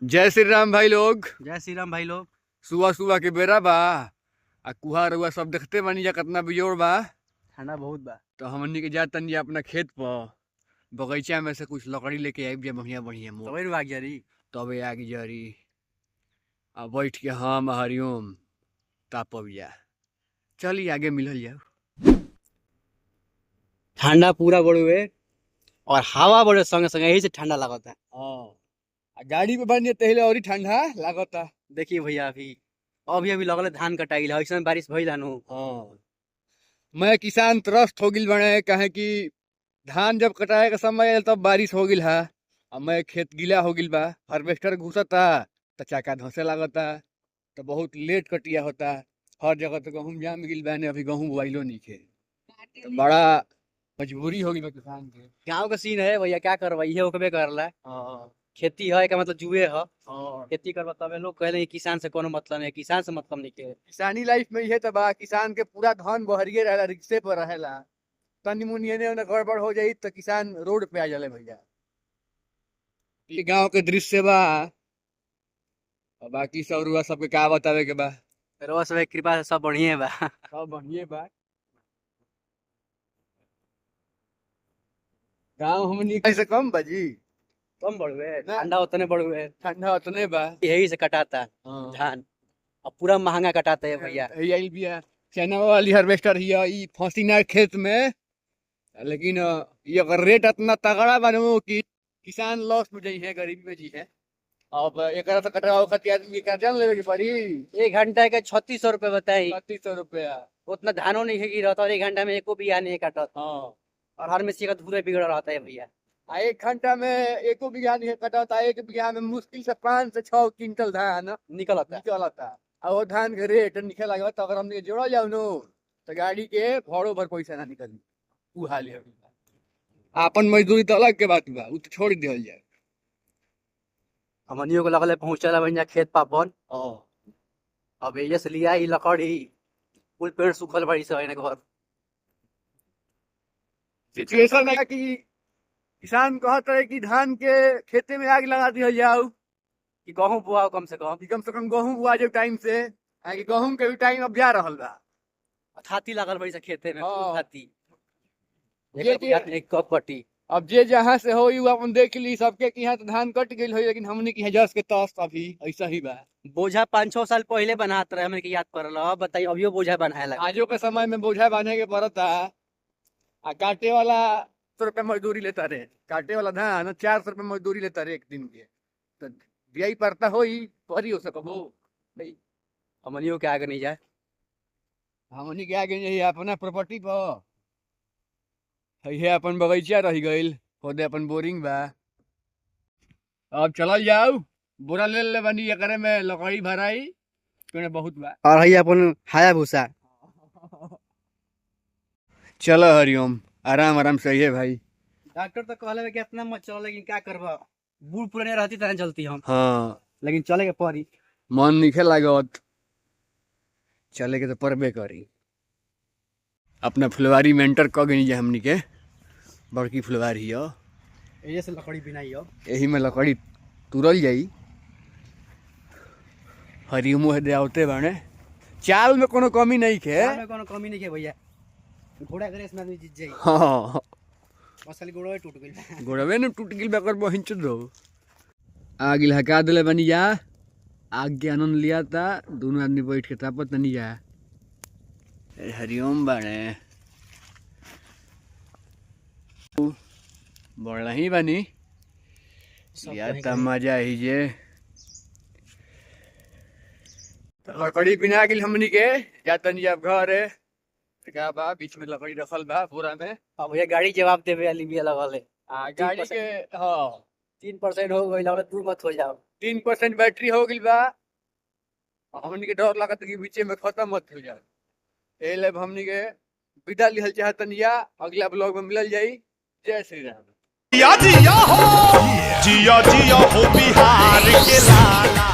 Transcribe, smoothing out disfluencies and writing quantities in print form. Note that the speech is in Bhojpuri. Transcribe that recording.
जय श्री राम भाई लोग। जय श्री राम भाई लोग। सुबह सुबह के बेरा बा आ कुहा रुआ सब देखते बानी जा कितना बिजोड़ बा। ठंडा बहुत बा। तो हमनी के जा तनी अपना खेत पर बगीचा में से कुछ लकड़ी लेके आइब जा बढ़िया बढ़िया मोर। तबे रुआ जरी। तबे आग जरी आ बैठ के हम हरिओम तापब जा। चली आगे मिलल जाओ। ठंडा पूरा बड़ुए और हवा बड़े संगे संगे यही से ठंडा लगता है। हाँ आ गाड़ी पे बन तहिले और ठंडा लागता। देखिए भैया अभी अभी अभी लगल धान कटाइल है, ऐसा बारिश भइल हनु। हाँ मैं किसान त्रस्त हो गिल बने काहे कि धान जब कटाए के समय आयल तब बारिश हो गिल है आ मैं खेत गीला हो गिल बा। हार्वेस्टर घुसता तो चाका धंसे लागता तो बहुत लेट कटिया होता। हर जगह तो गहूम जाम गिल बा ने अभी गहूम बोआइलो नहीं खे तो बड़ा मजबूरी हो गई बा किसान के। गाँव का सीन है भैया, क्या करवा, इहे होकबे करला। हाँ खेती है का मतलब जुए है, हाँ खेती करवा तबे लोग कहले कि किसान से कोनो मतलब नहीं, किसान से मतलब नहीं के। किसानी लाइफ में इहे तो बा, किसान के पूरा धन बहरिए रहेला, रिक्शे पर रहेला। तनी मुनी एने ओने गड़बड़ हो जाई तो किसान रोड पे आ जाले भैया। ये गांव के दृश्य बा और बाकी सब रुआ सबके का बतावे के बा। रोज सब कृपा से सब बढ़िया बा। सब बढ़िया बा। गांव हमनी ऐसे कम बा जी, कम बढ़ुए, ना। ठंडा उतने बढ़ुए, ठंडा उतने बा। यही से कटाता हाँ। धान और पूरा महंगा कटाता है भैया। यही आइल बिया चना वाली हार्वेस्टर हिया, ई फंसी ना खेत में, लेकिन ये अगर रेट इतना तगड़ा बनो कि किसान लॉस में जाई है, गरीबी में जी है। अब एकरा से कटवाओ खातिर आदमी के कर्जा लेवे के पड़ी। एक घंटा के 3600 रुपये बताई, 3600 रुपया। उतना धानो नहीं है गिरत और एक घंटा में एको बिया नहीं कटत। हाँ और हर में का धूरे बिगड़ रहता है भैया। आ एक घंटा में एको बीघा नहीं कटता, एक बीघा में मुश्किल से 5 से 6 क्विंटल धान निकलता। निकलता। आ वो धान के रेट निकल लागत अगर हमने जोड़ा जाओ नो तो गाड़ी के भाड़ो भर पैसा ना निकली। उ हाल है। आपन मजदूरी तो अलग के बात बा, उ तो छोड़ दिहल जाए। हमनियों को लगल पहुंचला भैया खेत पापन। अब एजे से लिया ई लकड़ी, कुल पेड़ सूखल बड़ी सब एने घर। सिचुएशन है कि किसान कहत रहे कि धान के खेते में आग लगा दिहल जाओ, कि गहूं बोआओ कम से कम, कि कम से कम गहूं बुआ जाओ टाइम से, कि गहूं के भी टाइम अब जा रहल बा। थाती लागल बड़ी सा खेते में, हाँ। खूब थाती। ये एक एक कप कटी। अब जे जहाँ से हो उ अपन देख ली सबके कि यहाँ तो धान कट गइल होई, लेकिन हमने की जस के तस अभी ऐसा ही बा। बोझा 5-6 साल पहले बनात रहे, हमने के याद पड़ल। अब बताइए अभियो बोझा बनाए लगा। आजो के समय में बोझा बांधे के पड़ता आ काटे वाला 100 रुपया मजदूरी लेता रहे, काटे वाला धान 400 रुपया मजदूरी लेता रहे एक दिन के। तो दियाई पड़ता होई परी हो सकबो नहीं। हमनियों के आगे नहीं जाए, हमनी के आगे नहीं, अपना प्रॉपर्टी पर है, अपन बगीचा रह गइल, होदे अपन बोरिंग बा। अब चलल जाओ, बोरा ले ले बनी, एकरे में लकड़ी भराई पेड़ बहुत बा। और है अपन हाया भूसा। चलो हरिओम, आराम आराम से है भाई। डॉक्टर तो कहले कि इतना मत चलो, लेकिन क्या करबा, बूढ़ पुराने रहती तरह चलती हम। हाँ लेकिन चले के पड़ी, मन नहीं लागत, चले के तो परबे करी। अपना फुलवारी में एंटर क गई हमनी के, बड़की फुलवारी है, एजे से लकड़ी बिनाई हो, यही में लकड़ी तुरल जाई। हरिओम दे आवते बाने, चाल में कोनो कमी नहीं खे, में कोनो कमी नहीं है भैया। घोड़ा के रेस में आदमी जीत जाई। हाँ बस खाली गोड़वे टूट गइल, गोड़वे न टूट गिल बेकर बहिन दो। आग लहका दिले बनी जा, आग के आनंद लिया था दोनों आदमी बैठ के तापत नहीं जा। हरिओम बाने बोल ही बनी लिया था मजा ही जे। लकड़ी बिना गिल हमनी के जाता नहीं अब घर है का बा, बीच में लकड़ी रखल बा पूरा में। अब भैया गाड़ी जवाब देवे वाली भी लगल है। आ गाड़ी के हाँ 3% हो गइल, और दूर मत हो जाओ। 3% बैटरी हो गइल बा, हमनी के डर लागत कि बीचे में खत्म मत हो जाए। ए ले हमनी के विदा लिहल चाहतनिया, अगला ब्लॉग में मिलल जाई। जय श्री राम। जिया जिया हो, जिया जिया हो बिहार के लाला।